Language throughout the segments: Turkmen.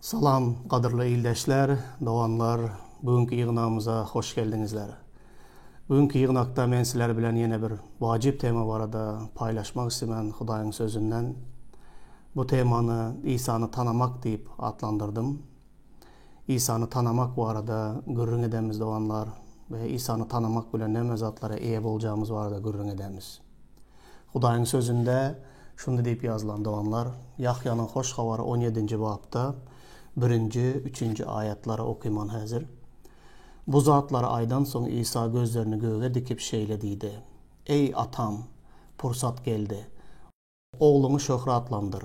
Salam gadyrly ildeşler, doganlar, bu günki ýygnagymyza hoş geldiňizler. Bu günki ýygnakda men sizler bilen ýene bir wajyp tema barada paýlaşmak islemen Hudaýyň sözünden. Bu temany Isany tanamak diýip atlandyrdym. Isany tanamak barada gürrüň edemiz doganlar we Isany tanamak bilen näme zatlara eýe boljagymyz barada gürrüň edemiz. Hudaýyň Sözünde şunda diýip ýazylan doganlar, Ýahýanyň Hoş Habary on ýedinji bapda birinji, üçünji aýatlary okyman häzir. Bu zatlary aýdan soň Isa gözlerini göge dikip şeýle diýdi, Eý, Atam, pursat geldi. Ogluňy şöhratlandyr,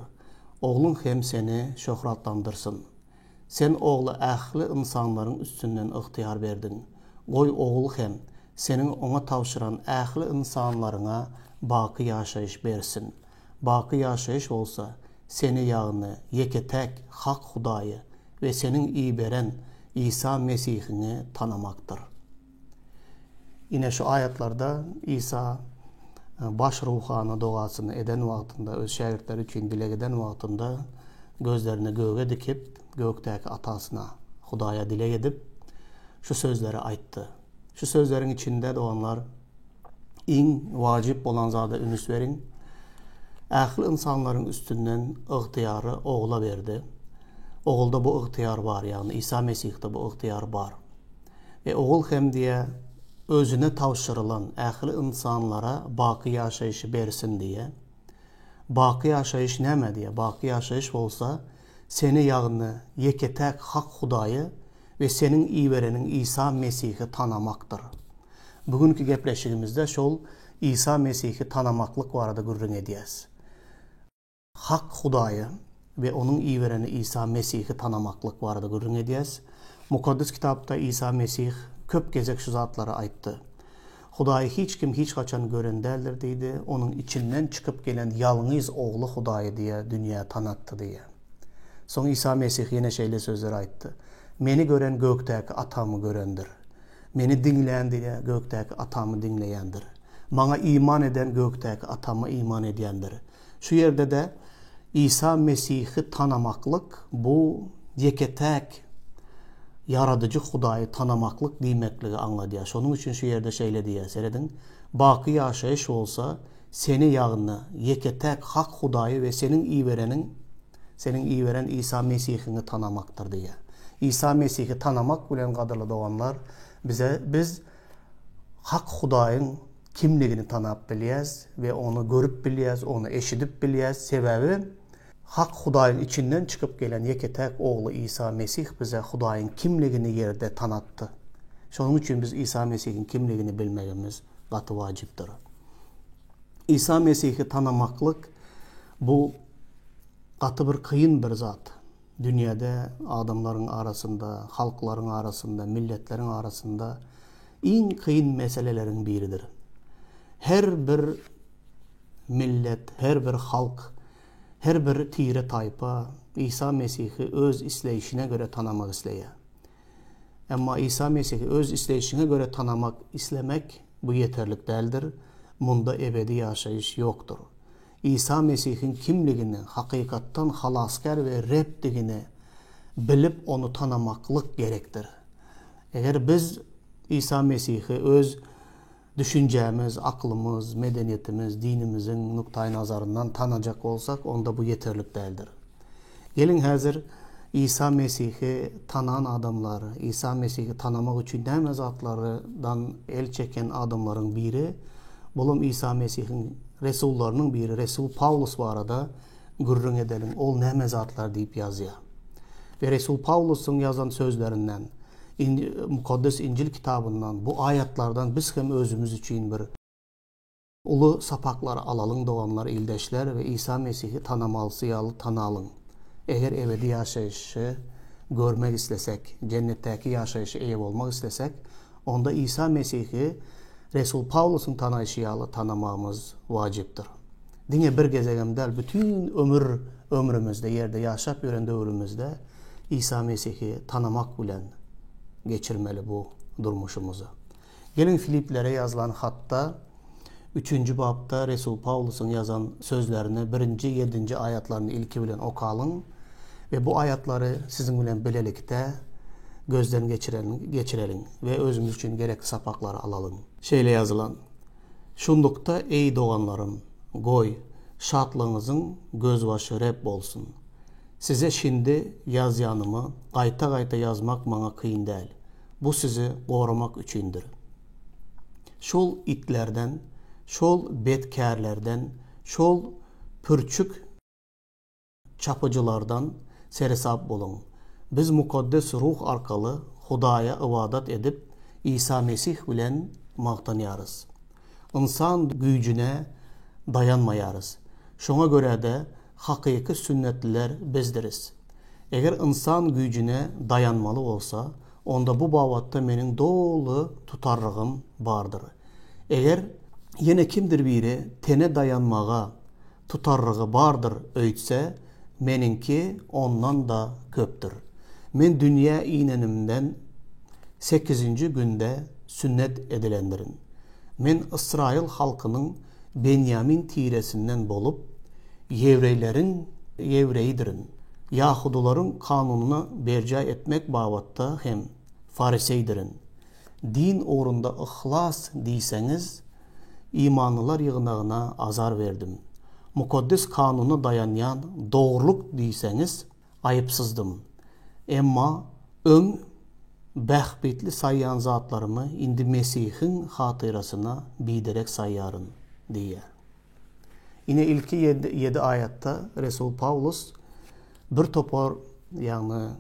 Ogluň hem seni şöhratlandyrsyn. Sen Ogla ähli ynsanlaryň üstünden ygtyýar berdiň. Goý, Ogul hem Seniň Oňa tabşyran ähli ynsanlaryňa baky ýaşaýyş bersin. Baky ýaşaýyş bolsa, Seni, ýagny ýeke-täk hak Hudaýy we Seniň iberen Isa Mesihiňi tanamakdyr. Ine şu aýatlarda Isa baş ruhany dogasyny eden wagtynda, öz şägirtleri üçin dileg eden wagtynda gözlerini göge dikip, gökdäki Atasyna, Hudaýa dileg edip, şu sözleri aýtdy. Şu sözleriň içinde doganlar, iň wajyp bolan zada ünüs beriň. Ähli ynsanlaryň üstünden ygtyýary Ogla berdi. Ogulda bu ygtyýar bar, ýagny Isa Mesihde bu ygtyýar bar. We Ogul hem diýýär, Özüne tabşyrylan ähli ynsanlara baky ýaşaýşy bersin diýýär. Baky ýaşaýyş näme diýýär? Baky ýaşaýyş bolsa, Seni, ýagny ýeke-täk hak Hudaýy we Seniň ibereniň Isa Mesihi tanamakdyr. Bu günki gepleşigimizde şol Isa Mesihi tanamaklyk barada gürrüň edýäs. Hak Hudaýy we Onuň ibereni Isa Mesihi tanamaklyk barada gürrüň edýäs. Mukaddes Kitapda Isa Mesih köp gezek şu zatlary aýtdy. Hudaýy hiç kim hiç haçan gören däldir diýdi, Onuň içinden çykyp gelen ýalňyz Ogly Hudaýy diýe dünýä tanatdy diýe. Soň Isa Mesih ýene şeýle sözleri aýtdy, Meni gören gökdäki Atamy görendir. Meni diňlän diýe gökdäki Atamy diňleýändir. Maňa iman eden gökdäki Atama iman edýändir. Şu ýerde-de Isa Mesihi tanamaklyk bu ýeke-täk Ýaradyjy Hudaýy tanamaklyk diýmekligi aňladýar. Şonuň üçin şu ýerde şeýle diýýär, serediň, Baky ýaşaýyş bolsa, Seni, ýagny ýeke-täk hak Hudaýy we Seniň ibereniň, Seniň iberen Isa Mesihiňi tanamakdyr diýýär. Isa Mesihi tanamak bilen, gadyrly doganlar, bize, biz hak Hudaýyň Kimligini tanap bilýäs we Ony görüp bilýäs, Ony eşidip bilýäs. Sebäbi Hak Hudaýyň içinden çykyp gelen ýeke-täk Ogly Isa Mesih bize Hudaýyň kimligini ýerde tanatdy. Şonuň üçin biz Isa Mesihiň kimligini bilmegimiz gaty wajypdyr. Isa Mesihi tanamaklyk bu gaty bir kyn bir zat. Dünýäde adamlaryň arasynda, halklaryň arasynda, milletleriň arasynda iň kyn meseleleriň biridir. Her bir millet, her bir halk, her bir tire-taýpa Isa Mesihi öz isleýşine göre tanamak isleýär. Emma Isa Mesihi öz isleýşiňe göre tanamak islemek bu ýeterlik däldir, munda ebedi ýaşaýyş ýokdur. Isa Mesihiň kimligini, hakykatdan Halasgär we Rebdigini bilip Ony tanamaklyk gerekdir. Eger biz Isa Mesihi öz düşünjämiz, aklymyz, medeniýetimiz, dinimiziň nukdaýnazaryndan tanajak bolsak, onda bu ýeterlik däldir. Geliň häzir Isa Mesihi tanan adamlar, Isa Mesihi tanamak üçin näme zatlardan el çeken adamlaryň biri, bulam Isa Mesihiň resullarynyň biri Resul Pawlus barada gürrüň edeliň, ol näme zatlar diýip ýazýar. We Resul Pawlusyň ýazan sözlerinden, Mukaddes Injil kitabyndan, bu aýatlardan biz hem özümiz üçin bir Uly sapaklar alalyň doganlar ildeşler we Isa Mesihi tanamalysy ýaly tanalyň. Eger ebedi ýaşaýşy görmek islesek, jennetdäki ýaşaýşa eýe bolmak islesek, onda Isa Mesihi Resul Pawlusyň tanaýşy ýaly tanamagymyz wajypdyr. Diňe bir gezegem däl, bütin ömür ömrümizde, ýerde ýaşap ýören döwrümizde Isa Mesihi tanamak bilen geçirmeli bu durmuşymyzy. Geliň, Filiplere ýazylan hatda üçünji bapda resul Pawlusyň ýazan sözlerini birinji, ýedinji aýatlaryny ilki bilen okalyň. We bu aýatlary siziň bilen bilelikde gözden geçireliň we özümiz üçin gerekli sapaklary alalyň. Şeýle ýazylan, Şunlukda, eý, doganlarym, goý, şatlygyňyzyň gözbaşy Reb bolsun. Size şindi ýazýanymy gaýta-gaýta ýazmak maňa kyn däl. Bu sizi goramak üçindir. Şol itlerden, şol betkärlerden, şol pürçük çapyjylardan seresap boluň. Biz Mukaddes Ruh arkaly Hudaýa ybadat edip, Isa Mesih bilen magtanýarys. Ynsan güýjüne daýanmaýarys. Şoňa görä-de, hakyky sünnetliler bizdiris. Eger ynsan güýjüne daýanmaly bolsa, onda bu babatda meniň doly tutarlygym bardyr. Eger ýene kimdir biri tene daýanmaga tutarlygy bardyr öýtse, meniňki ondan-da köpdür. Men dünýä inenimden sekizinji günde sünnet edilendirin. Men ysraýyl halkynyň Benýamin tiresinden bolup, ýewreýleriň ýewreýidirin. Ýahudylaryň kanunyny berjaý etmek babatda hem fariseýdirin. Din ugrunda yhlas diýseňiz, imanlylar ýygnagyna azar berdim. Mukaddes kanuna daýanýan dogrulyk diýseňiz, aýypsyzdym. Emma öň bähbitli saýýan zatlarymy indi Mesihiň hatyrasyna biderek saýýaryn diýýär. Ine ilki ýedi aýatda resul Pawlus bir topar, ýagny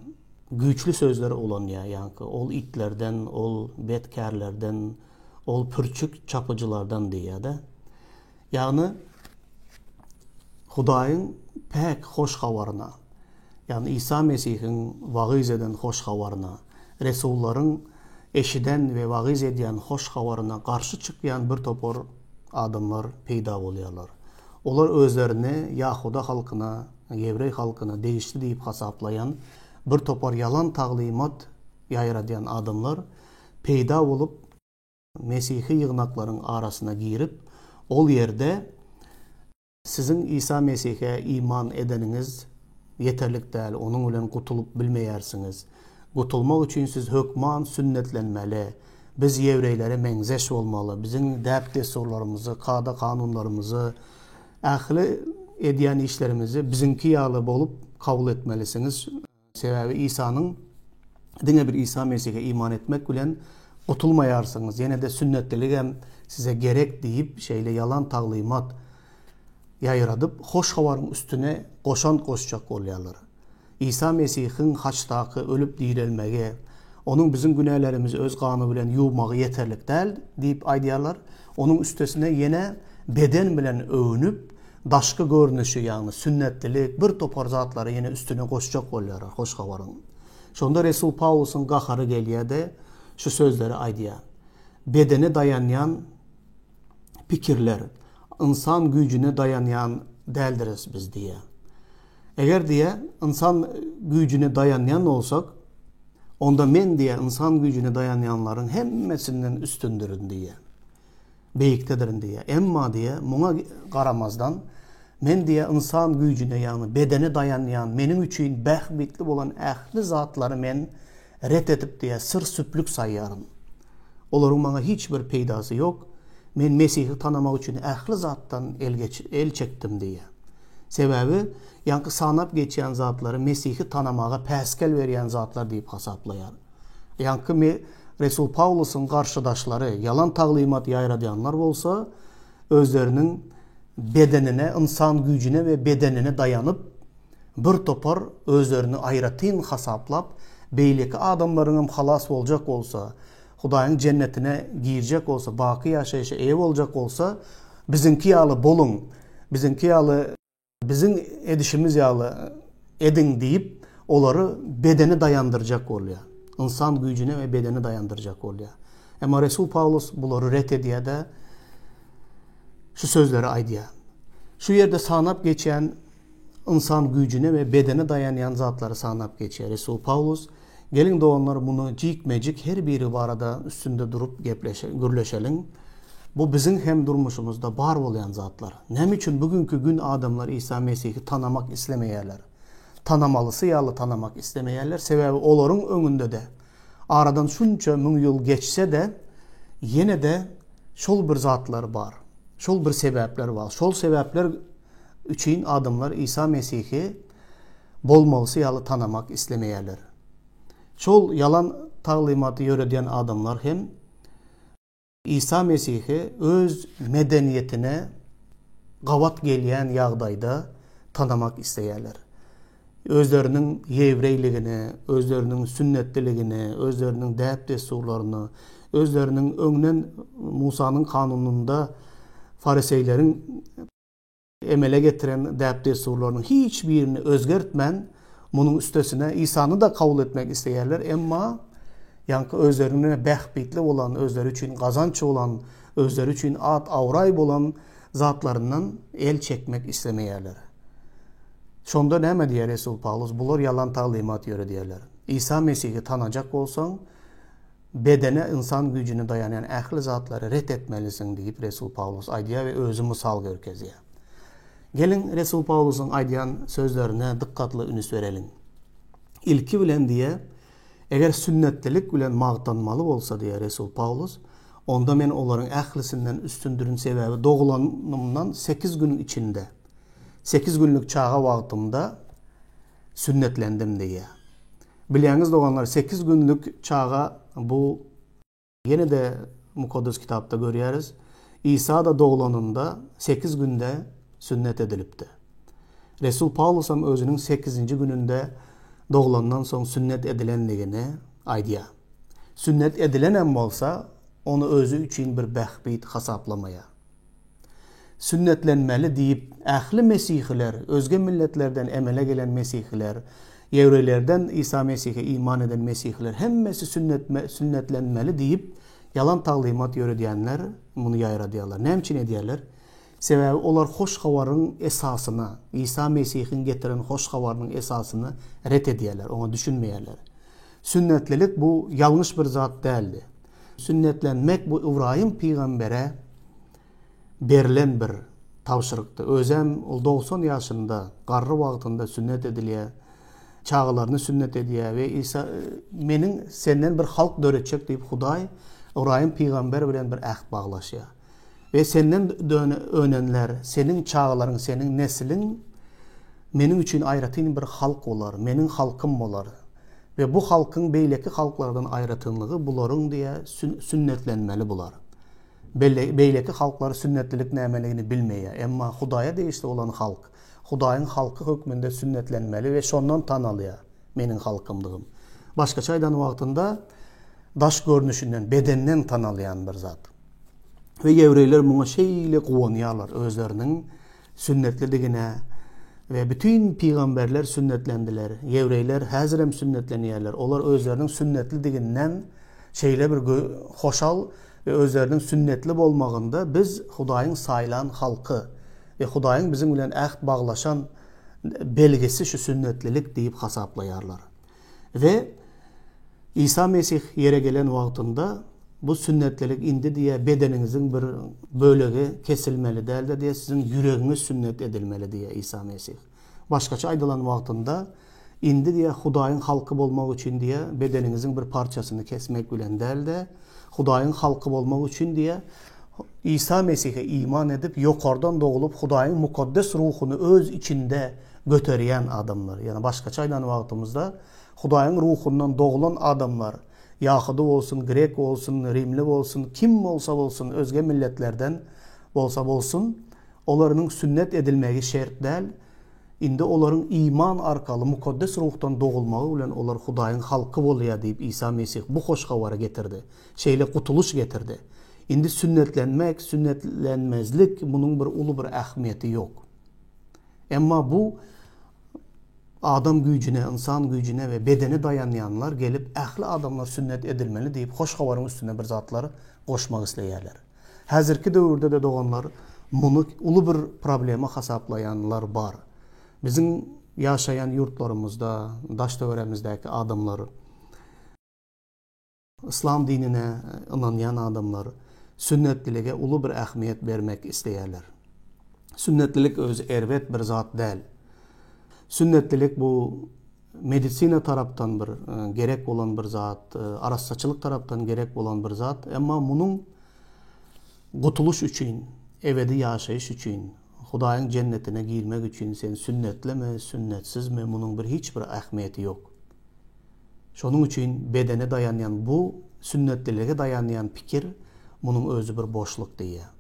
güýçli sözleri ulanýar, ýaňky ol itlerden, ol betkärlerden, ol pürçük çapyjylardan diýýär-de. Ýagny Hudaýyň päk hoş habaryna, ýagny Isa Mesihiň wagyz eden hoş habaryna, resullaryň eşiden we wagyz edýän hoş habaryna garşy çykýan bir topar adamlar peýda bolýarlar. Olar özlerini ýahuda halkyna, ýewreý halkyna degişli diýip hasaplaýan bir topar ýalan taglymat ýaýradýan adamlar peýda bolup, Mesihi ýygnaklaryň arasyna girip, ol ýerde siziň Isa Mesihe iman edeniňiz ýeterlik däl, onuň bilen gutulyp bilmeýärsiňiz. Gutulmak üçin siz hökman sünnetlenmeli. Biz ýewreýlere meňzeş bolmaly. Biziň däp-dessurlarymyzy, kada-kanunlarymyzy, ähli edýän işlerimizi biziňki ýaly bolup kabul etmelisiňiz. Sebäbi Isanyň diňe bir Isa Mesihe iman etmek bilen gutulmaýarsyňyz, ýene-de sünnetliligem size gerek diýip, şeýle ýalan taglymat ýaýradyp, Hoş Habaryň üstüne goşant goşjak bolýarlar. Isa Mesihiň haçdaky ölüp direlmegi, Onuň biziň günälerimizi Öz gany bilen ýuwmagy ýeterlik däl diýip aýdýarlar. Onuň üstesine ýene beden bilen öwnüp, daşky görnüşi, ýagny sünnetlilik, bir topar zatlary ýene üstüne goşjak bolýarlar hoş habaryň. Şonda resul Pawlusyň gahary gelýär-de, şu sözleri aýdýar, Bedene daýanýan pikirler, ynsan güýjüne daýanýan däldiris biz diýýär. Eger diýýär, ynsan güýjüne daýanýan bolsak, onda men diýýär, ynsan güýjüne daýanýanlaryň hemmesinden üstündirin diýýär. Beýikdedirin diýýär. Emma diýýär, muňa garamazdan, men diýýär, ynsan güýjüne, ýagny bedene daýanýan, meniň üçin bähbitli bolan ähli zatlary men ret edip diýýär, syr-süplük saýýaryn. Olaryň maňa hiç bir peýdasy ýok. Men Mesihi tanamak üçin ähli zatdan el geç, el çekdim diýýär. Sebäbi, ýaňky sanap geçýän zatlary Mesihi tanamaga päsgel berýän zatlar diýip hasaplaýar. Ýaňky me Resul Pawlusyň garşydaşlary, ýalan taglymat ýaýradýanlar bolsa, özleriniň bedenine, ynsan güýjüne we bedenine daýanyp, bir topar özlerini aýratyn hasaplap, beýleki adamlaryňam halas boljak bolsa, Hudaýyň jennetine girjek bolsa, baky ýaşaýşa eýe boljak bolsa, biziňki ýaly boluň, biziňki ýaly Biziň edişimiz ýaly ediň diýip, olary bedene daýandyrjak bolýar. Ynsan güýjüne we bedene daýandyrjak bolýar. Emma resul Pawlus bulary ret edýär-de, şu sözleri aýdýar. Şu ýerde sanap geçýän ynsan güýjüne we bedene daýanýan zatlary sanap geçýär resul Pawlus. Geliň doganlar muny jikme-jik her biri barada üstünde durup gürleşeliň. Bu biziň hem durmuşymyzda bar bolýan zatlar. Näme üçin bu günki gün adamlar Isa Mesihi tanamak islemeýärler? tanamalysy ýaly tanamak islemeýärler. Sebäbi olaryň öňünde-de aradan şunça müň ýyl geçse-de, ýene-de şol bir zatlar bar. Şol bir sebäpler bar. Şol sebäpler üçin adamlar Isa Mesihi bolmalysy ýaly tanamak islemeýärler. Şol ýalan taglymaty ýöredýän adamlar hem Isa Mesihi öz medeniýetine gabat gelýän ýagdaýda tanamak isleýärler. Özleriniň ýewreýligini, özleriniň sünnetliligini, özleriniň däp-dessurlaryny, özleriniň öňden Musanyň kanunynda fariseýleriň emele getiren däp-dessurlarynyň hiç birini özgertmän, munuň üstesine Isany-da kabul etmek isleýärler, emma ýaňky özlerine bähbitli bolan, özleri üçin gazanç bolan, özleri üçin at-abraý bolan zatlaryndan el çekmek islemeýärler. Şonda näme diýýär resul Pawlus? Bular ýalan taglymat ýöredýärler. Isa Mesihi tanajak bolsaň, Bedene, ynsan güýjüne daýanýan ähli zatlary ret etmelisiň diýip, resul Pawlus aýdýar we özi mysal görkezýär. Geliň, resul Pawlusyň aýdýan sözlerine dykgatly üns bereliň. Ilki bilen diýýär, Eger sünnetlilik bilen magtanmaly bolsa, diýýär resul Pawlus, onda men olaryň ählisinden üstündirin, sebäbi dogulanymdan sekiz günüň içinde, sekiz günlük çaga wagtymda sünnetlendim diýýär. Bilýäňiz doganlar sekiz günlük çaga bu ýene-de Mukaddes Kitapda görýäris. Isa-da doglanynda sekiz günde sünnet edilipdi. Resul Pawlusam özüniň sekizinji gününde doglandan soň sünnet edilendigini aýdýar. Sünnet edilenem bolsa, ony özi üçin bir bähbit hasaplamaýar. Sünnetlenmeli diýip, ähli mesihiler, özge milletlerden emele gelen mesihiler, ýewreýlerden Isa Mesihe iman eden mesihiler hemmesi sünnetme, sünnetlenmeli diýip, ýalan taglymat ýöredýänler muny ýaýradýarlar. Näme üçin edýärler? Sebäbi olar Hoş Habaryň esasyny, Isa Mesihiň getiren Hoş Habarynyň esasyny ret edýärler, oňa düşünmeýärler. Sünnetlilik bu ýalňyş bir zat däldi. Sünnetlenmek bu Ybraýym pygambere berlen bir tabşyrykdy. Özem ol 90 ýaşynda, garry wagtynda sünnet edilýär. Çagalaryny sünnet edýär we Isa meniň senden bir halk döretjek diýip Hudaý Ybraýym pygamber bilen bir äht baglaşýar. We senden önenler, seniň çagalaryň, seniň nesliň meniň üçin aýratyn bir halk bolar, meniň halkym bolar. We bu halkyň beýleki halklardan aýratynlygy bularyň diýä sünnetlenmeli bular. Beýleki halklar sünnetlilik nämeligini bilmeýär. Emma Hudaýa degişli bolan halk, Hudaýyň halky hökmünde sünnetlenmeli we şondan tanalýar meniň halkymdygym. Başgaça aýdan wagtynda daş görnüşinden, bedenden tanalýan bir zat. We ýewreýler muňa şeýle guwanýarlar özleriniň sünnetlidigine we bütin pygamberler sünnetlendiler. Ýewreýler häzirem sünnetlenýärler. Olar özleriniň sünnetlidiginden şeýle bir hoşal we özleriniň sünnetli bolmagynda biz Hudaýyň saýlan halky we Hudaýyň biziň bilen äht baglaşan belgisi şu sünnetlilik diýip hasaplaýarlar. We Isa Mesih ýere gelen wagtynda bu sünnetlilik indi diýýär bedeniňiziň bir bölegi kesilmeli däldir diýýär, siziň ýüregiňiz sünnet edilmeli diýýär Isa Mesih. Başgaça aýdylan wagtynda indi diýýär Hudaýyň halky bolmak üçin diýýär bedeniňiziň bir parçasyny kesmek bilen däl-de, Hudaýyň halky bolmak üçin diýýär Isa Mesihe iman edip ýokardan doglup Hudaýyň mukaddes ruhuny öz içinde göterýän adamlar, ýagny başgaça aýdan wagtymyzda, Hudaýyň Ruhundan doglan adamlar, ýahudy bolsun, grek bolsun, rimli bolsun, kim bolsa bolsun, özge milletlerden bolsa bolsun, olarynyň sünnet edilmegi şert däl, indi olaryň iman arkaly Mukaddes Ruhdan dogulmagy bilen olar Hudaýyň halky bolýar diýip Isa Mesih bu hoş habary getirdi. Şeýle gutulyş getirdi. Indi sünnetlenmek, sünnetlenmezlik munuň bir uly bir ähmiýeti ýok. Emma bu adam güýjüne, ynsan güýjüne we bedene daýanýanlar gelip ähli adamlar sünnet edilmeli diýip hoş habaryň üstüne bir zatlar goşmak isleýärler. Häzirki döwürde-de doganlar muny uly bir problema hasaplaýanlar bar. Biziň ýaşaýan ýurtlarymyzda, daş-töweremizdäki adamlar Yslam dinine ynanýan adamlar sünnetlilige uly bir ähmiýet bermek isleýärler. Sünnetlilik özi erbet bir zat däl. Sünnetlilik bu medisina tarapdan bir gerek bolan bir zat, arassaçylyk tarapdan gerek bolan bir zat, emma munuň gutulyş üçin, ebedi ýaşaýyş üçin, Hudaýyň jennetine girmek üçin sen sünnetlimi, sünnetsizmi, munuň bir hiç bir ähmiýeti ýok. Şonuň üçin bedene daýanýan bu sünnetlilige daýanýan pikir munuň özi bir boşluk diýýär.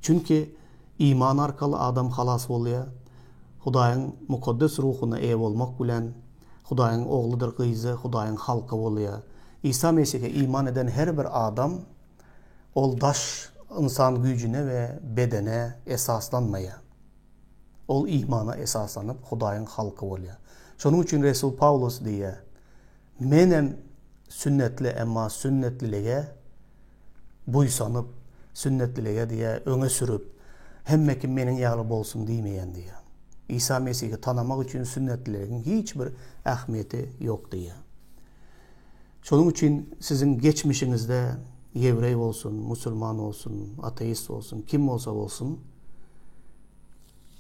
Çünki iman arkaly adam halas bolýar, Hudaýyň Mukaddes Ruhuna eýe bolmak bilen Hudaýyň ogludyr gyzy, Hudaýyň halky bolýar. Isa Mesihe iman eden her bir adam ol daş ynsan güýjüne we bedene esaslanmaýar. Ol imana esaslanyp, Hudaýyň halky bolýar. Şonuň üçin resul Pawlus diýýär, Menem sünnetli, emma sünnetlilige buýsanyp, sünnetlilige diýýär, öňe sürüp, hemme kim meniň ýaly bolsun diýmeýän diýýär. Isa Mesihi tanamak üçin sünnetliligiň hiç bir ähmiýeti ýok diýýär. Şonuň üçin siziň geçmişiňizde ýewreý bolsun, musulman bolsun, ateist bolsun, kim bolsa bolsun,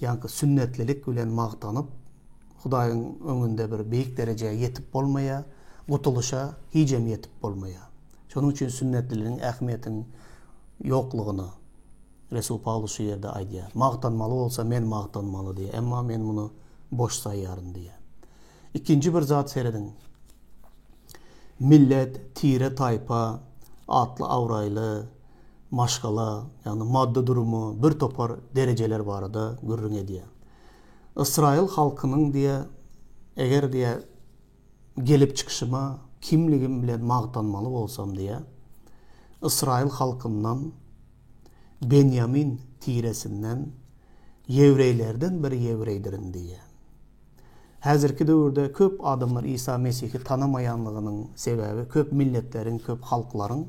ýaňky sünnetlilik bilen magtanyp, Hudaýyň öňünde bir beýik derejä ýetip bolmaýar, gutulyşa hijem ýetip bolmaýar. Şonuň üçin sünnetliligiň ähmiýetiniň ýoklugyny Resul Pawlus şu ýerde aýdýar. Magtanmaly bolsa men magtanmaly diýýär, emma men muny boş saýýaryn diýýär. Ikinji bir zat serediň. Millet, tire, taýpa, atly-abraýly, maşgala, ýagny maddy durumy bir topar derejeler barada gürrüň edýär. Ysraýyl halkynyň diýýär, eger diýýär, gelip çykyşyma, kimligim bilen magtanmaly bolsam diýýär, Ysraýyl halkyndan, Benýamin tiresinden, ýewreýlerden bir ýewreýdirin diýýär. Häzirki döwürde köp adamlar Isa Mesihi tanamaýanlygynyň sebäbi köp milletleriň, köp halklaryň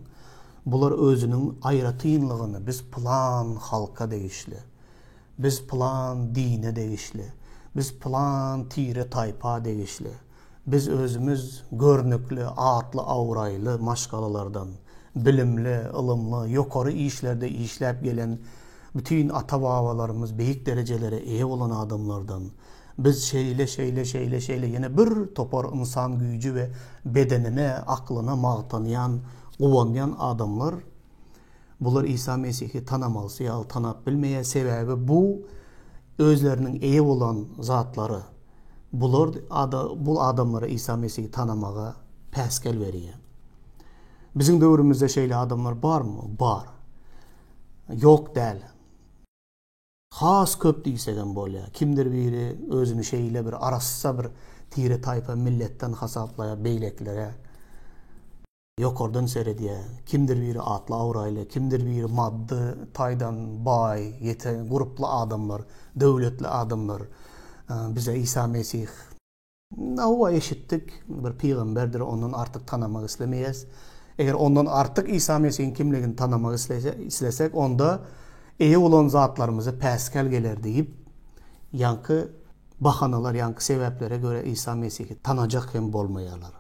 bular özüniň aýratynlygyny biz pylan halka degişli, biz pylan dine degişli, biz pylan tire-taýpa degişli, biz özümiz görnükli, atly-abraýly maşgalalardan, bilimli, ylymly, ýokary işlerde işläp gelen bütin ata-babalarymyz beýik derejelere eýe bolan adamlardan, Biz şeýle, şeýle, şeýle, şeýle ýene bir topar ynsan güýji we bedenine, aklyna magtanýan, guwanýan adamlar bular Isa Mesihi tanamalysy ýaly tanap bilmeýär, sebäbi bu özleriniň eýe bolan zatlary bular bu adamlara Isa Mesihi tanamaga päsgel berýär. Biziň döwrümizde şeýle adamlar barmy? Bar. Ýok däl. Has köp diýsegem bolýar. Kimdir biri özüni şeýle bir arassa bir tire-taýpa milletden hasaplaýar, beýlekilere ýokardan seredýär. Kimdir biri atly-abraýly, kimdir biri maddy taýdan baý, ýete gurply adamlar, döwletli adamlar. Bize Isa Mesih Hawa, eşitdik, bir pygamberdir, ondan artyk tanamak islemeýäs. Eger ondan artyk Isa Mesihiň kimligini tanamak islesek, onda eýe bolan zatlarymyza päsgel geler diýip, ýaňky bahanalar, ýaňky sebäplere görä Isa Mesihi tanajak hem bolmaýarlar.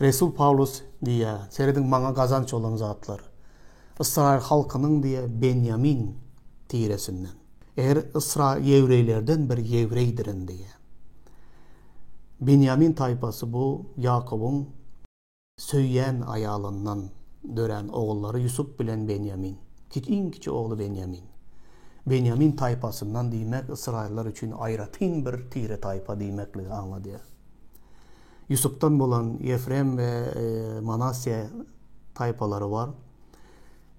Resul Pawlus diýýär, Serediň, maňa gazanç bolan zatlar, Ysraýyl halkynyň diýýär, Benýamin tiresinden. Eger Ysra ýewreýlerden bir ýewreýdirin diýýär. Benýamin taýpasy bu Ýakubyň söýýän aýalyndan dörän ogullary Ýusup bilen Benýamin. Iň kiçi ogly Benýamin. Benýamin taýpasyndan diýmek ysraýyllar üçin aýratyn bir tire-taýpa diýmekligi aňladýar. Ýusupdan bolan Ýefrem we Manasýa taýpalary bar.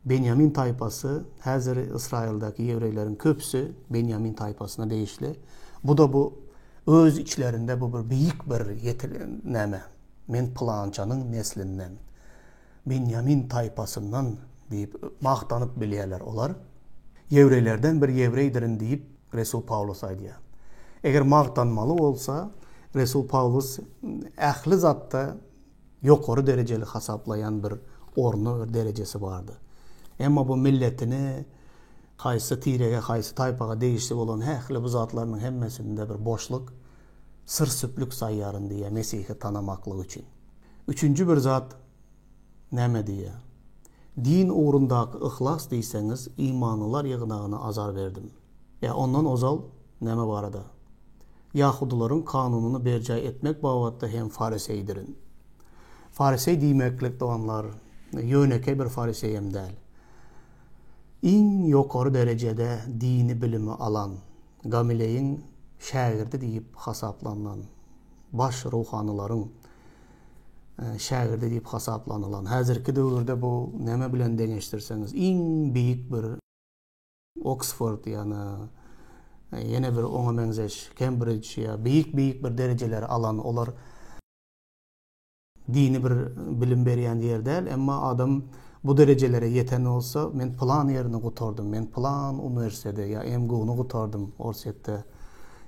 Benýamin taýpasy, häzir Ysraýyldaky ýewreýleriň köpüsi Benýamin taýpasyna degişli. Bu-da bu öz içlerinde bu bir beýik bir ýetil näme, men pylançanyň neslinden, Benýamin taýpasyndan diýip magtanyp bilýärler olar. Ýewreýlerden bir ýewreýdirin diýip Resul Pawlus aýdýar. Eger magtanmaly bolsa, Resul Pawlus ähli zatda ýokary derejeli hasaplaýan bir orny, bir derejesi bardy. Emma bu milletini haýsy tirege, haýsy taýpaga degişli bolan ähli bu zatlarynyň hemmesinde bir boşluk, syr-süplük saýýaryn diýýär Mesihi tanamaklyk üçin. Üçünji bir zat näme diýýär? Din ugrundaky yhlas diýseňiz, imanlylar ýygnagyna azar berdim. Ýa ondan ozal näme barada? Ýahudylaryň kanunyny berjaý etmek babatda hem fariseýdirin. Fariseý diýmeklik, doganlar, ýönekeý bir fariseýem däl. Iň ýokary derejede dini bilimi alan, Gamileýiň şägirdi diýip hasaplanylan, baş ruhanylaryň şägirdi diýip hasaplanylan, häzirki döwürde bu näme bilen deňeşdirseňiz, iň beýik bir Oksford ýa-da ýene bir oňa meňzeş Kembrij ýa beýik-beýik bir derejeleri alan olar dini bir bilim berýän ýer däl, emma adam bu derejelere ýeten bolsa, men pylan ýerini gutardym, men pylan uniwersiteti ýa MGU-ny gutardym, Orsýetde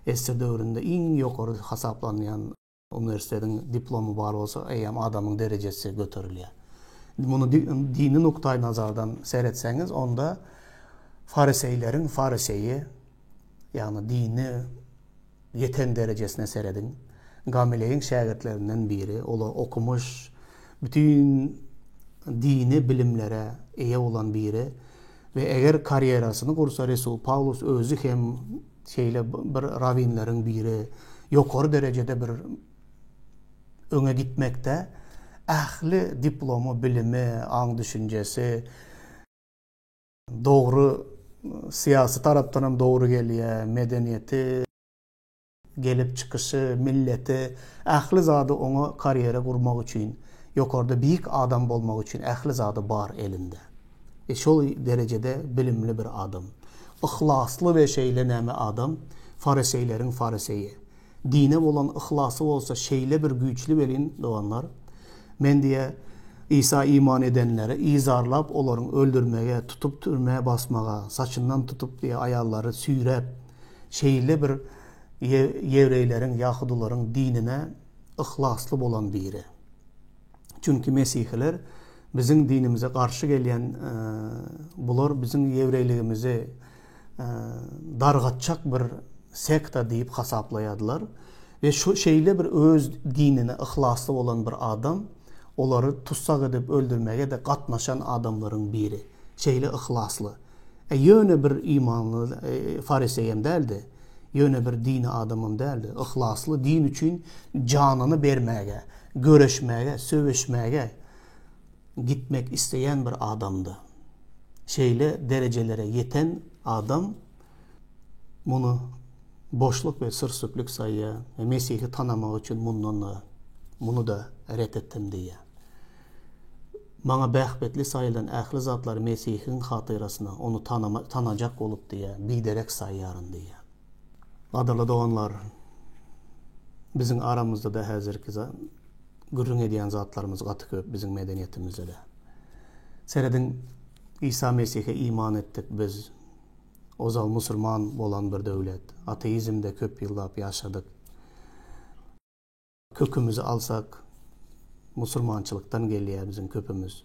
SSR döwründe iň ýokary hasaplanýan Uniwersitetiň diplomy bar bolsa, eýýäm adamyň derejesi göterilýär. Muny dini nukdaýnazardan seretseňiz, onda fariseýleriň fariseýi, ýagny dini ýeten derejesine serediň. Gamileýiň şägirtlerinden biri, olar okumyş, bütin dini bilimlere eýe bolan biri we eger karýerasyny gursa Resul Pawlus özi hem Şeýle bir rawinleriň biri ýokary derejede bir öňe gitmekde ähli diplomy, bilimi, aň-düşünjesi dogry syýasy tarapdan hem dogry gelýär, medeniýeti, gelip çykyşy, milleti, ähli zady oňa karýera gurmak üçin, ýokarda beýik adam bolmak üçin ähli zady bar elinde. E şol derejede bilimli bir adam. Yhlasly we şeýle näme adam, fariseýleriň fariseýi. Dine bolan yhlasy bolsa şeýle bir güýçli welin, doganlar, men diýe Isa iman edenleri yzarlap olaryň öldürmege, tutup türmä basmaga, saçyndan tutup diýe aýallary süýräp, şeýle bir ýewreýleriň, ýahudylaryň dinine yhlasly bolan biri. Çünki mesihiler biziň dinimize garşy gelýän bular biziň ýewreýligimizi dargatjak bir sekta diýip hasaplaýardylar. We şu şeýle bir öz dinine yhlasly bolan bir adam olary tussag edip öldürmege-de gatnaşan adamlaryň biri. Şeýle yhlasly. E, ýöne bir imanly fariseýem däldi. Ýöne bir dini adamam däldi. Yhlasly din üçin janyny bermäge, göreşmäge, söweşmäge gitmek isleýän bir adamdy. Şeýle derejelere ýeten adam muny boşluk we syr-süplük saýýar we Mesihi tanamak üçin mundan-da, muny-da ret etdim diýýär. Maňa bähbitli saýylan ähli zatlary Mesihiň hatyrasyna, Ony tanajak bolup diýýär, biderek saýýaryn diýýär. Gadyrly doganlar, biziň aramyzda-da häzirki gürrüň edýän zatlarymyz gaty köp biziň medeniýetimizde-de. Serediň, Isa Mesihe iman etdik biz. Ozal musulman bolan bir döwlet. Ateizmde köp ýyllap ýaşadyk. Kökümizi alsak, musulmançylykdan gelýär biziň köpümiz.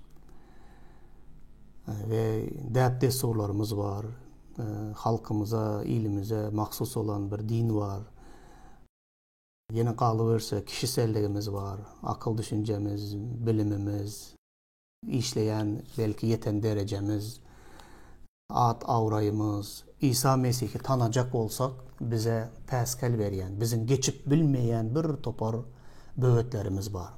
We däp-dessurlarymyz bar. Halkymyza, ilimize mahsus bolan bir din bar. Ýene galyberse, kişiselligimiz bar. Akyl-düşünjemiz, bilimimiz. Işleýän, belki ýeten derejemiz, at-abraýymyz, Isa Mesihi tanajak bolsak, bize päsgel berýän, biziň geçip bilmeýän bir topar böwetlerimiz bar.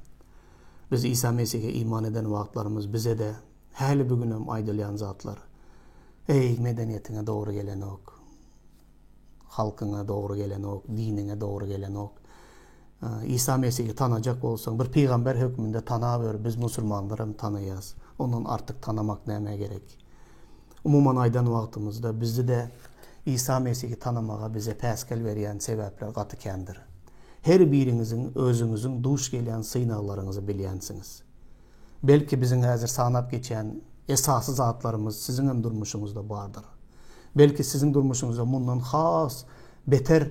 Biz Isa Mesihe iman eden wagtlarymyz bize-de häli bu günem aýdylýan zatlar, Eý, medeniýetiňe dogry gelenok. Halkyňa dogry gelenok, diniňe dogry gelenok. Isa Mesihi tanajak bolsaň, bir pygamber hökmünde tanaber, biz musulmanlaram tanaýas. Ondan artyk tanamak nämä gerek? Umuman aýdan wagtymyzda bizde-de Isa Mesihi tanamaga bize päsgel berýän sebäpler gaty kändir. Her biriňiziň özüňiziň duş gelýän synaglaryňyzy bilýänsiňiz. Belki biziň häzir sanap geçýän esasy zatlarymyz siziňem durmuşyňyzda bardyr. Belki siziň durmuşyňyzda mundan has beter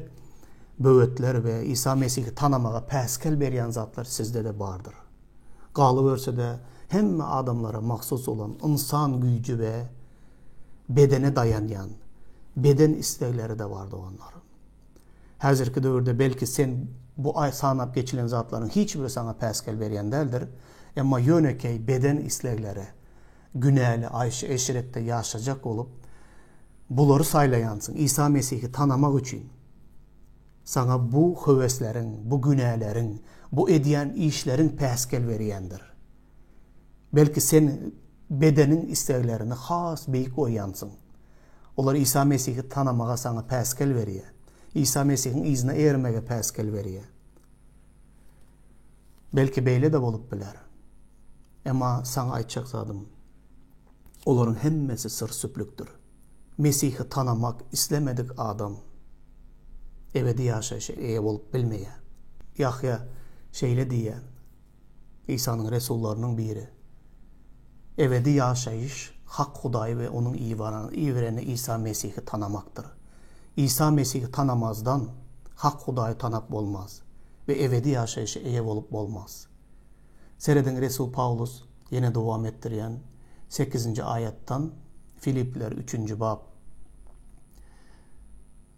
böwetler we Isa Mesihi tanamaga päsgel berýän zatlar sizde-de bardyr. Galyberse-de, hemme adamlara mahsus bolan ynsan güýji we bedene daýanýan beden islegleri-de bar doganlar. Häzirki döwürde belki sen bu sanap geçilen zatlaryň hiç biri saňa päsgel berýän däldir, emma ýönekeý beden islegleri, günäli aýşy-eşretde ýaşajak bolup, bulary saýlaýansyň, Isa Mesihi tanamak üçin. Saňa bu höwesleriň, bu günäleriň, bu edýän işleriň päsgel berýändir. Belki sen bedeniň isleglerini has beýik goýýansyň. Olar Isa Mesihi tanamaga saňa päsgel berýär. Isa Mesihiň yzyna ermege päsgel berýär. Belki beýle-de bolup biler. Emma saňa aýtjak zadym, olaryň hemmesi syr-süplükdir. Mesihi tanamak islemedik adam ebedi ýaşaýşa eýe bolup bilmeýär. Ýahýa şeýle diýýär, Isanyň resullarynyň biri, Ebedi ýaşaýyş hak Hudaýy we Onuň ibereni Isa Mesihi tanamakdyr. Isa Mesihi tanamazdan, hak Hudaýy tanap bolmaz we ebedi ýaşaýşa eýe bolup bolmaz. Serediň resul Pawlus ýene dowam etdirýän sekizinji aýatdan Filipler üçünji bap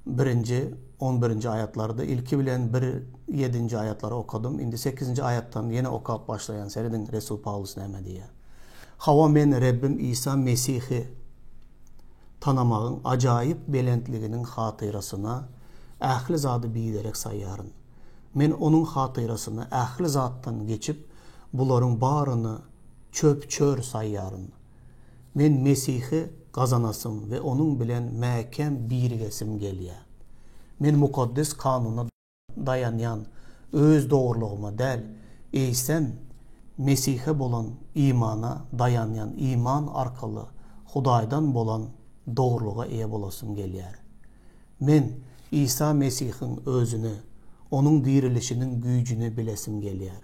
birinji on birinji aýatlarda ilki bilen bir ýedinji aýatlary okadym indi sekizinji aýatdan ýene okap başlaýan serediň resul Pawlus näme diýýär Hawa men Rebbim Isa Mesihi tanamagyň ajaýyp belentliginiň hatyrasyna ähli zady biderek saýýaryn. Men onuň hatyrasyna ähli zatdan geçip, bularyň baryny çöp-çör saýýaryn. Men Mesihi gazanasym we Onuň bilen mäkäm birigesim gelýär. Men Mukaddes Kanuna daýanýan öz dogrulygyma däl, eýsem, Mesihe bolan imana daýanýan iman arkaly Hudaýdan bolan dogrulyga eýe bolasym gelýär. Men Isa Mesihiň Özüni, Onuň dirilişiniň güýjüni bilesim gelýär.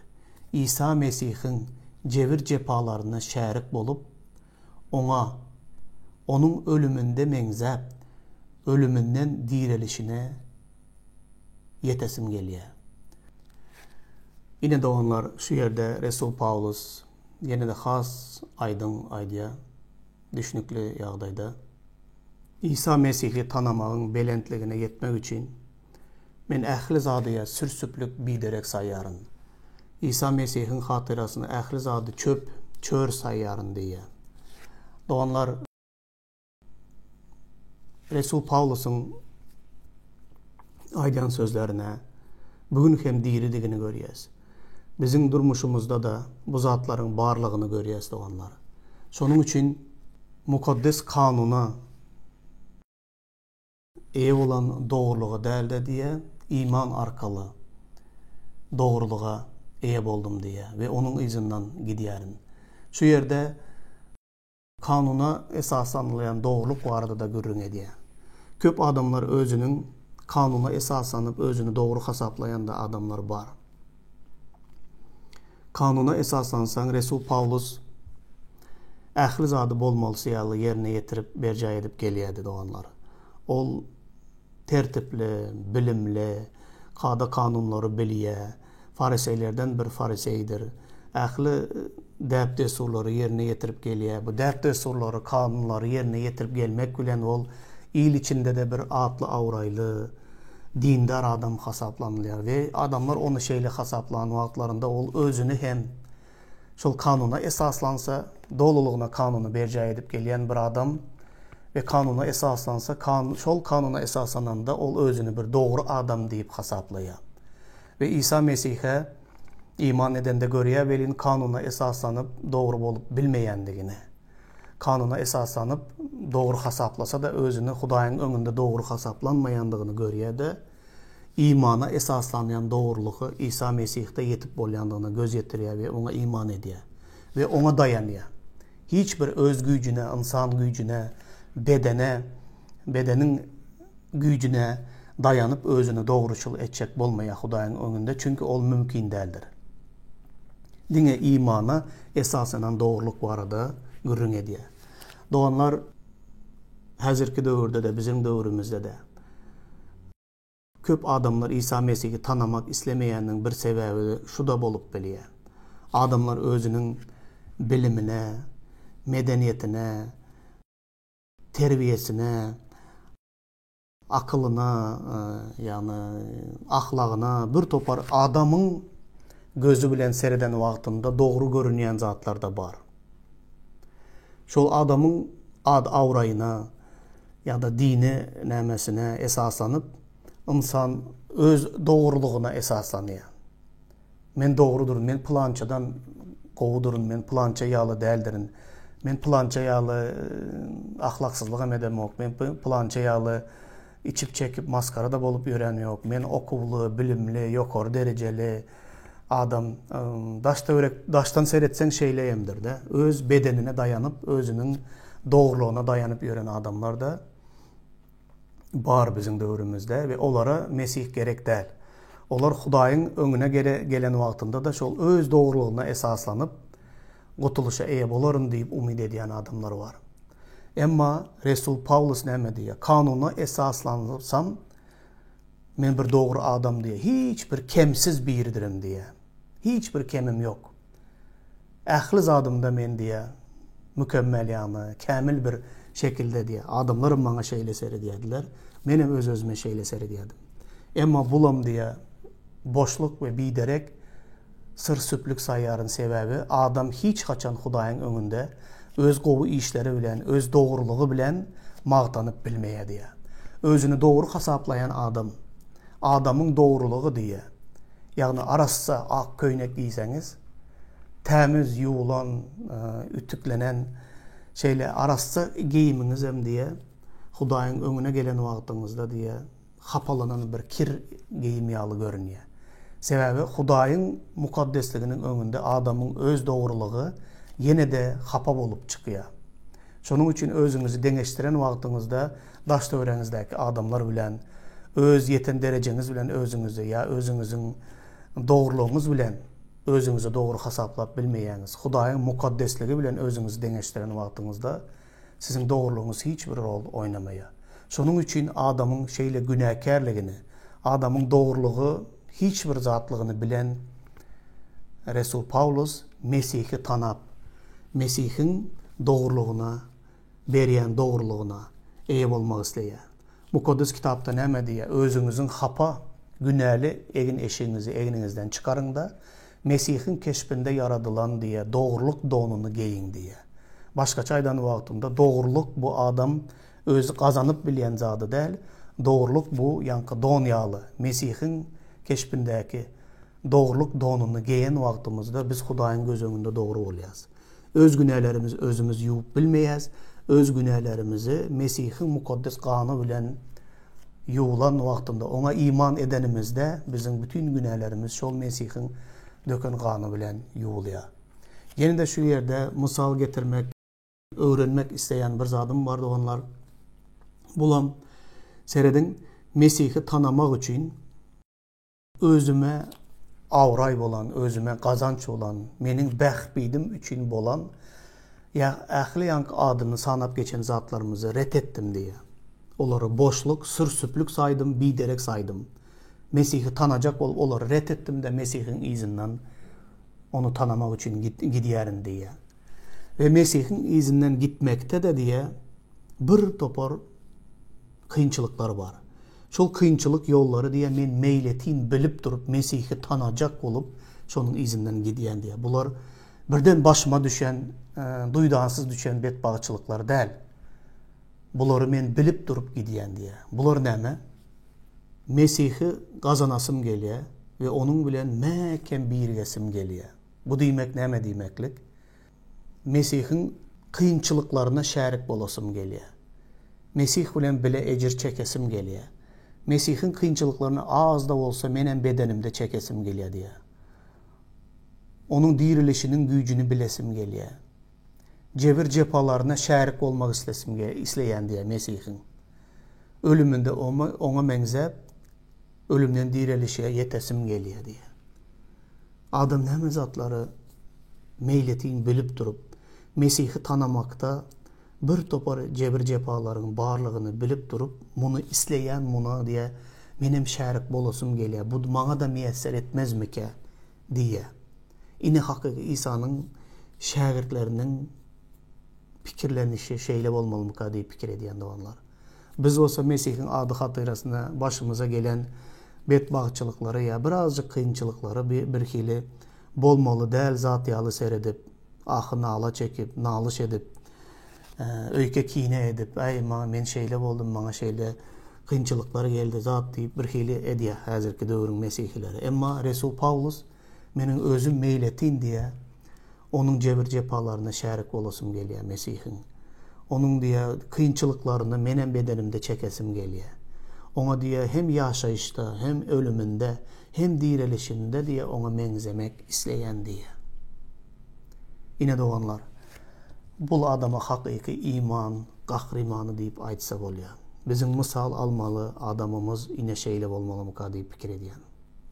Isa Mesihiň jebir-jepalaryna şärik bolup, Oňa, Onuň ölüminde meňzäp, ölüminden direlişine ýetesim gelýär. Ine, doganlar, şu ýerde resul Pawlus ýene-de has aýdyň aýdýar. Düşnükli ýagdaýda, Isa Mesihi tanamagyň belentligine ýetmek üçin, men ähli zady sür-süplük biderek saýýaryn. Isa Mesihiň hatyrasyna ähli zady çöp, çör saýýaryn diýýär. Doganlar, Resul Pawlusyň aýdan sözlerine bu gün hem diridigini görýäs. Biziň durmuşymyzda-da bu zatlaryň barlygyny görýäs doganlar. Şonuň üçin Mukaddes Kanuna eýe bolan dogrulyga däl-de diýýär, iman arkaly dogrulyga eýe boldum diýýär we onuň yzyndan gidýärin. Şu ýerde Kanuna esaslanylýan dogrulyk barada-da gürrüň edýär. Köp adamlar özüniň kanuna esaslanyp özüni dogry hasaplaýan-da adamlar bar. Kanuna esaslansaň Resul Pawlus ähli zady bolmalysy ýaly ýerine ýetirip berjaý edip gelýärdi doganlar. Ol tertipli, bilimli, kada-kanunlary bilýär. Fariseýlerden bir fariseýdir. Ähli däp-dessurlary ýerine ýetirip gelýär. Bu däp-dessurlary, kanunlary ýerine ýetirip gelmek bilen ol il içinde-de bir atly-abraýly, dindar adam hasaplanylýar we adamlar ony şeýle hasaplan wagtlarynda ol özüni hem Şol kanuna esaslansa, dolulygyna kanuny berjaý edip gelýän bir adam we kanuna esaslansa, şol kanuna esaslananda ol özüni bir dogry adam diýip hasaplaýar. We Isa Mesihe iman edende görýär welin kanuna esaslanyp dogry bolup bilmeýändigini. Kanuna esaslanyp dogry hasaplasa-da özüni Hudaýyň öňünde dogry hasaplanmaýandygyny görýär-de, imana esaslanýan dogrulyga Isa Mesihde ýetip bolýandygyna göz ýetirýär we oňa iman edýär we oňa daýanýar. Hiç bir öz güýjüne, ynsan güýjüne, bedene, bedeniň güýjüne daýanyp özüni dogruçyl etjek bolmaýar Hudaýyň öňünde, çünki ol mümkin däldir. Diňe imana esaslanan dogrulyk barada gürrüň edýär. Doganlar, häzirki döwürde-de, biziň döwrümizde-de Köp adamlar Isa Mesihi tanamak islemeýäniniň bir sebäbi şu-da bolup bilýär. Adamlar özüniň bilimine, medeniýetine, terbiýesine, akylyna, ýagny ahlagyna bir topar adamyň gözi bilen sereden wagtynda dogry görünýän zatlar-da bar. Şol adamyň ad-abraýyna ýa-da dini nämesine esaslanyp, Ynsan öz dogrulygyna esaslanýar. Men dogrudyryn, men pylançadan gowudyryn, men pylança ýaly däldirin, men pylança ýaly ahlaksyzlygam edemok, men pylança ýaly içip-çekip masgara-da bolup ýören ýok, men okuwly, bilimli, ýokary derejeli adam. Daş-töwerek, daşdan seretseň şeýleýemdir-de. Öz bedenine daýanyp, özüniň dogrulygyna daýanyp ýören adamlar-da bar biziň döwrümizde we olara Mesih gerek däl. Olar Hudaýyň öňüne gelen wagtynda-da şol öz dogrulygyna esaslanyp, gutulyşa eýe bolaryn diýip umyt edýän adamlar bar. Emma resul Pawlus näme diýýär? Kanuna esaslansam, men bir dogry adam diýýär. Hiç bir kemsiz biridirin diýýär. Hiç bir kemim ýok. Ähli zadymda men diýýär, mükemmel ýagny kämil bir şekilde diýýär. Adamlaram maňa şeýle seredýärdiler. Menem öz-özüme şeýle seredýärdim. Emma bulam diýýär, boşluk we biderek syr-süplük saýýaryn, sebäbi adam hiç haçan Hudaýyň öňünde öz gowy işleri bilen, öz dogrulygy bilen magtanyp bilmeýär diýýär. Özüni dogry hasaplaýan adam, adamyň dogrulygy diýýär. Ýagny arassa ak köýnek geýseňiz, tämiz ýuwlan, ütüklenen şeýle arassa geýimiňizem diýýär, Hudaýyň öňüne gelen wagtyňyzda diýýär, hapalanan bir kir geýim ýaly görünýär. Sebäbi Hudaýyň mukaddesliginiň öňünde adamyň öz dogrulygy ýene-de hapa bolup çykýar. Şonuň üçin özüňizi deňeşdiren wagtyňyzda daş-töweregiňizdäki adamlar bilen, öz ýeten derejeňiz bilen özüňizi ýa özüňiziň dogrulygyňyz bilen özüňizi dogry hasaplap bilmeýäňiz. Hudaýyň mukaddesligi bilen özüňizi deňeşdiren wagtyňyzda siziň dogrulygyňyz hiç bir rol oýnamaýar. Şonuň üçin adamyň şeýle günäkärligini, adamyň dogrulygy hiç bir zatlygyny bilen Resul Pawlus Mesihi tanap, Mesihiň dogrulygyna berýän dogrulygyna eýe bolmak isleýär. Mukaddes Kitapda näme diýýär? Özüňiziň hapa, günäli egin-eşigiňizi egniňizden çykaryň-da, Mesihiň keşbinde ýaradylan diýýär, dogrulyk donuny geýiň diýýär. Başgaça aýdan wagtynda, dogrulyk bu adam özi gazanyp bilýän zady däl, dogrulyk bu ýaňky don ýaly, Mesihiň keşbindäki dogrulyk donuny geýen wagtymyzda biz Hudaýyň göz öňünde dogry bolýarys. Öz günälerimizi özümiz ýuwup bilmeýäs, öz günälerimizi Mesihiň mukaddes gany bilen ýuwlan wagtynda, Oňa iman edenimizde biziň bütin günälerimiz şol Mesihiň döken gany bilen ýuwulýar. Ýene-de şu ýerde mysal getirmek, öwrenmek isleýän bir zadym bar doganlar. Bulam serediň, Mesihi tanamak üçin Özüme abraý bolan, özüme gazanç bolan, meniň bähbidim üçin bolan ýa ähli ýaňky adyny sanap geçen zatlarymyzy ret etdim diýýär. Olary boşluk, sür-süplük saýdym, biderek saýdym. Mesihi tanajak bolup olary ret etdim-de Mesihiň yzyndan ony tanamak üçin gidýärin diýýär. We Mesihiň yzyndan gitmekde-de diýýär, bir topar kynçylyklar bar. Şol kynçylyk ýollary diýýär, men meýletin bilip durup, Mesihi tanajak bolup, şonuň yzyndan gidýän diýýär. Bular birden başyma düşen, duýdansyz düşen betbagtçylyklar däl. Bulary men bilip durup gidýän diýýär. Bular näme? Mesihi gazanasym gelýär we onuň bilen mäkäm birigesim gelýär. Bu diýmek näme diýmeklik? Mesihiň kynçylyklaryna şärik bolasym gelýär. Mesih bilen bile ejir çekesim gelýär. Mesihiň kynçylyklaryny az-da bolsa menem bedenimde çekesim gelýär diýýär. Onuň dirilişiniň güýjüni bilesim gelýär. Jebir-jepalaryna şärik bolmak islesim isleýän diýýär Mesihiň. Ölüminde oňa meňzäp, ölümden direlişe ýetesim gelýär diýýär. Adam näme zatlary meýletin bilip durup, Mesihi tanamakda bir topar jebir-jepalaryň barlygyny bilip durup, muny isleýän, muna diýýär, menem şärik bolasym gelýär, bu maňa-da miýesser etmezmikä diýýär. Ine hakyky Isanyň şägirtleriniň pikirlenişi şeýle bolmalymyka diýip pikir edýän doganlar. Biz bolsa Mesihiň ady hatyrasyna başymyza gelen betbagtçylyklary ýa birazjyk kynçylyklary birhili bolmaly däl zat ýaly seredip, ahy-nala çekip, nalyş edip, öýke-kine edip, äý, maňa men şeýle boldum, maňa şeýle Kynçylyklar geldi zat diýip birhili edýär häzirki döwrüň mesihileri. Emma Resul Pawlus meniň özüm meýletin diýýär, onuň jebir-jepalaryna şärik bolasym gelýär Mesihiň. Onuň diýýär kynçylyklaryny menem bedenimde çekesim gelýär. Oňa diýýär hem ýaşaýyşda, hem ölüminde, hem direlişinde diýýär oňa meňzemek isleýän diýýär. Ine doganlar, bul adama hakyky iman gahrymany diýip aýtsa bolýar. Biziň mysal almaly adamymyz ine şeýle bolmalymyka diýip pikir edýän.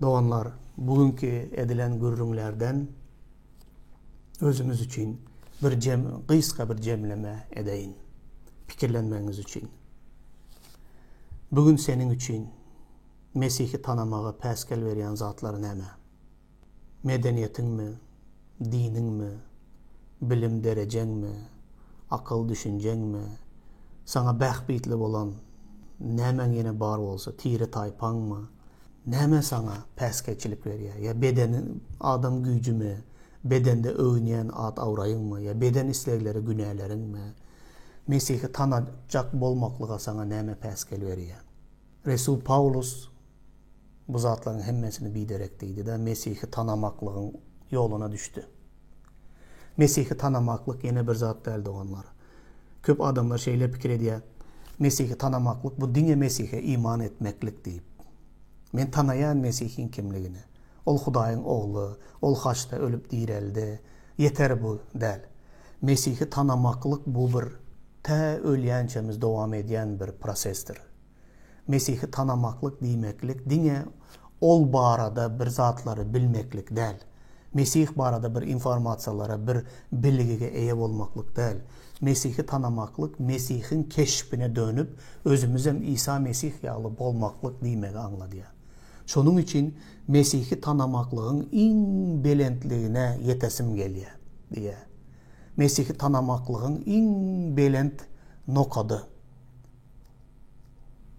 Doganlar, bu günki edilen gürrüňlerden özümiz üçin bir jem, gysga bir jemleme edeýin. Pikirlenmegiňiz üçin. Bu gün seniň üçin Mesihi tanamaga päsgel berýän zatlar näme? Medeniýetiňmi, diniňmi, bilim derejeňmi, akyl-düşünjeňmi, saňa bähbitli bolan nämäň ýene bar bolsa, tire-taýpaňmy, näme saňa päsgelçilik berýär? Ýa bedeniň, adam güýjümi, bedende öwünýän at-abraýyňmy, ýa beden islegleri, günäleriňmi? Mesihi tanajak bolmaklyga saňa näme päsgel berýär? Resul Pawlus bu zatlaryň hemmesini biderek diýdi-de, Mesihi tanamaklygyň ýoluna düşdi. Mesihi tanamaklyk ýene bir zat däl, doganlar. Köp adamlar şeýle pikir edýär, Mesihi tanamaklyk bu diňe Mesihe iman etmeklik diýip. Men tanaýan Mesihiň kimligini. Ol Hudaýyň Ogly, Ol haçda ölüp direldi. Ýeter bu däl. Mesihi tanamaklyk bu bir tä ölýänçämiz dowam edýän bir prosesdir. Mesihi tanamaklyk diýmeklik diňe Ol barada bir zatlary bilmeklik däl. Mesih barada bir informasiýalara, bir bilgige eýe bolmaklyk däl. Mesihi tanamaklyk Mesihiň keşbine dönüp, özümizem Isa Mesih ýaly bolmaklyk diýmegi aňladýar. Şonuň üçin Mesihi tanamaklygyň iň belentligine ýetesim gelýär diýýär. Mesihi tanamaklygyň iň belent nokady.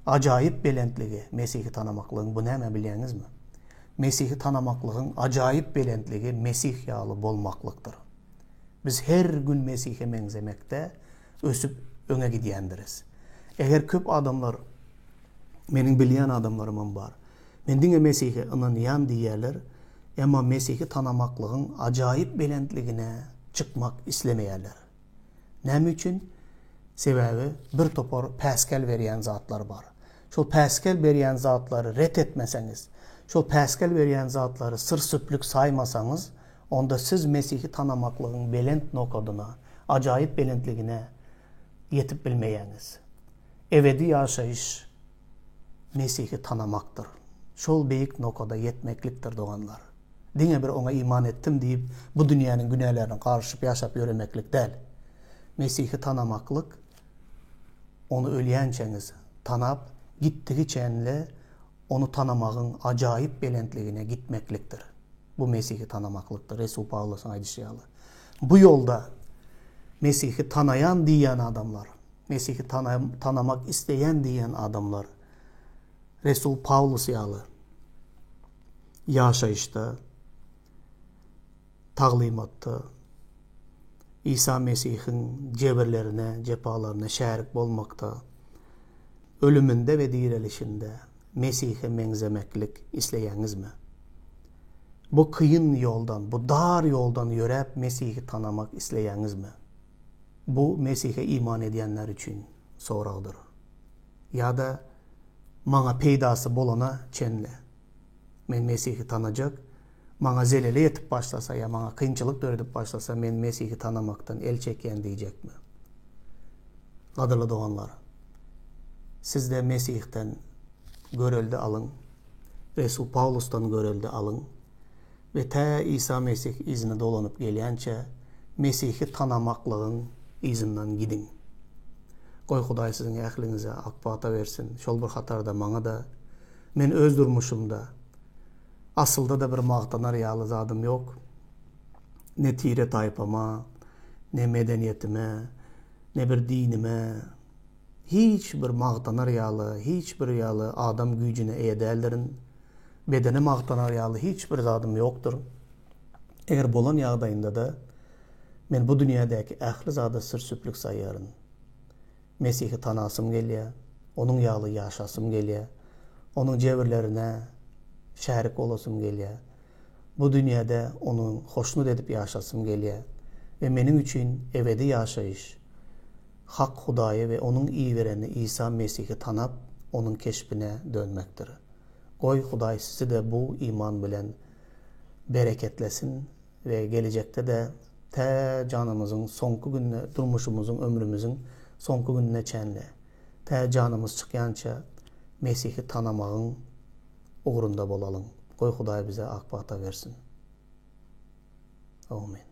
Ajaýyp belentligi Mesihi tanamaklygyň bu näme bilýäňizmi? Mesihi tanamaklygyň ajaýyp belentligi Mesih ýaly bolmaklykdyr. Biz her gün Mesihe meňzemekde ösüp öňe gidýändiris. Eger köp adamlar, meniň bilýän adamlarymam bar, men diňe Mesihe ynanýan diýýärler, emma Mesihi tanamaklygyň ajaýyp belentligine çykmak islemeýärler. Näme üçin? Sebäbi bir topar päsgel berýän zatlar bar. Şol päsgel berýän zatlary ret etmeseňiz, şol päsgel berýän zatlary syr-süplük saýmasaňyz, onda siz Mesihi tanamaklygyň belent nokadyna, ajaýyp belentligine ýetip bilmeýäňiz. Ebedi ýaşaýyş Mesihi tanamakdyr. Şol beýik nokada ýetmeklikdir, doganlar. Diňe bir Oňa iman etdim diýip, bu dünýäniň günälerine garyşyp ýaşap ýöremeklik däl. Mesihi tanamaklyk, Ony ölýänçäňiz tanap, gitdigiçenle Ony tanamagyň ajaýyp belentligine gitmeklikdir. Bu Mesihi tanamaklykdyr, Resul Pawlusyň aýdyşy ýaly. Bu ýolda Mesihi tanaýan diýýän adamlar, Mesihi tanamak isleýän diýýän adamlar Resul Pawlus ýaly ýaşaýyşda, taglymatda Isa Mesihiň jebirlerine, jepalaryna şärik bolmakda, ölüminde we direlişinde Mesihe meňzemeklik isleýäňizmi? Bu kyn ýoldan, bu dar ýoldan ýöräp Mesihi tanamak isleýäňizmi? Bu Mesihe iman edýänler üçin soragdyr. Ýa-da maňa peýdasy bolana çenli men Mesihi tanajak, maňa zeleli ýetip başlasa ýa maňa kynçylyk döredip başlasa men Mesihi tanamakdan el çekýän diýjekmi? Gadyrly doganlar, siz-de Mesihden görelde alyň, Resul Pawlusdan görelde alyň we tä Isa Mesih yzyna dolanyp gelýänçä Mesihi tanamaklygyň yzyndan gidiň. Goý Hudaý siziň ähliňize ak pata bersin, şol bir hatarda maňa-da. Men öz durmuşymda asylda-da bir magtanar ýaly zadym ýok. Ne tire-taýpama, ne medeniýetime, ne bir dinime hiç bir magtanar ýaly, hiç bir ýaly adam güýjüne eýe däldirin. Bedene magtanar ýaly hiç bir zadym ýokdur. Eger bolan ýagdaýynda-da, men bu dünýädäki ähli zady syr-süplük saýýaryn. Mesihi tanasym gelýär. Onuň ýaly ýaşasym gelýär. Onuň jebirlerine şärik bolasym gelýär. Bu dünýäde Ony hoşnut edip ýaşasym gelýär we meniň üçin ebedi ýaşaýyş, hak Hudaýy we Onuň ibereni Isa Mesihi tanap, Onuň keşbine dönmekdir. Goý, Hudaý sizi-de bu iman bilen bereketlesin we gelejekde-de tä janymyzyň soňky gününe, durmuşymyzyň, ömrümiziň soňky gününe çenli, tä janymyz çykýança Mesihi tanamagyň ugrunda bolalyň. Goý, Hudaý bize ak pata bersin. Amin.